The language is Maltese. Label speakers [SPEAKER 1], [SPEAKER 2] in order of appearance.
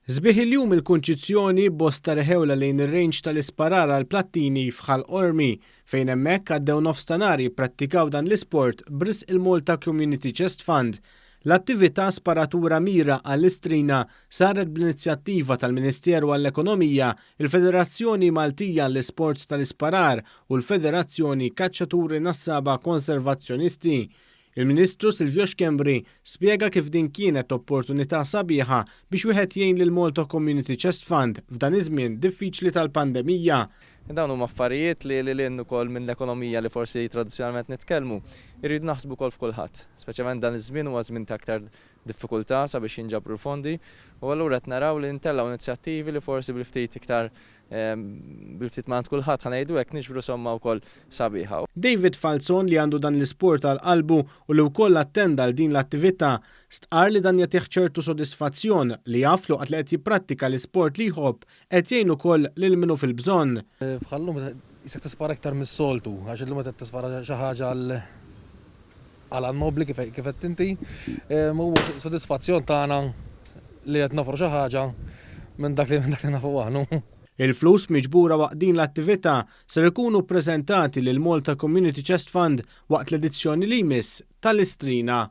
[SPEAKER 1] Sbieħ il-jum il-Kunċizzjoni bosta reħewla lejn ir-range tal-isparar għal Plattini f'Ħal Qormi fejn hemmhekk għaddew nofs ta' nhar jipprattikaw dan l-isport b'risq il-Malta Community Chest Fund. L-attività Sparatura Mira għall-Istrina saret bl-inizjattiva tal-Ministeru għall-Ekonomija, il-Federazzjoni Maltija għall-Isports tal-Isparar u l-Federazzjoni Kaċċaturi Nassaba Konservazzjonisti. Il-Ministru Silvio Schembri spjega kif din kienet opportunità sabiħa biex wieħed jgħin lil Malta Community Chest Fund f'dan iż-żmien diffiċli tal-pandemija.
[SPEAKER 2] Dawn huma affarijiet li lil hinn ukoll minn l-ekonomija li forsi tradizzjonalment nitkellmu, irridu naħsbu wkoll f'kulħadd. Speċjalment dan iż-żmien huwa żmien ta' aktar diffikultà sabiex jinġabru l-fondi u allura qed naraw li ntellgħu inizjattivi li forsi bil-ftit iktar bil-ftit ma' għand kulħadd ħa ngħidu hekk niġbru somma wkoll sabiħa.
[SPEAKER 1] David Falzon li għandu dan l-isport għal qalbu u li wkoll attenda għal din l-attività stqarr li dan jagħtih ċertu sodisfazzjon li jaf li waqt li qed jipprattika l-isport li jħobb qed jgħin ukoll lil min hu fil-bżonn.
[SPEAKER 3] Bħal-lum qisek tispara iktar mis-soltu għax illum qed tispara xi ħaġa għal għal għan nobbli kif għedt inti, u sodisfazzjon tagħna li qed noffru xi ħaġa minn dak li minn dak li nafu aħna.
[SPEAKER 1] Il-flus miġbura waqt din l-attività ser ikunu ppreżentati lill-Malta Community Chest Fund waqt l-edizzjoni li jmiss tal-Istrina.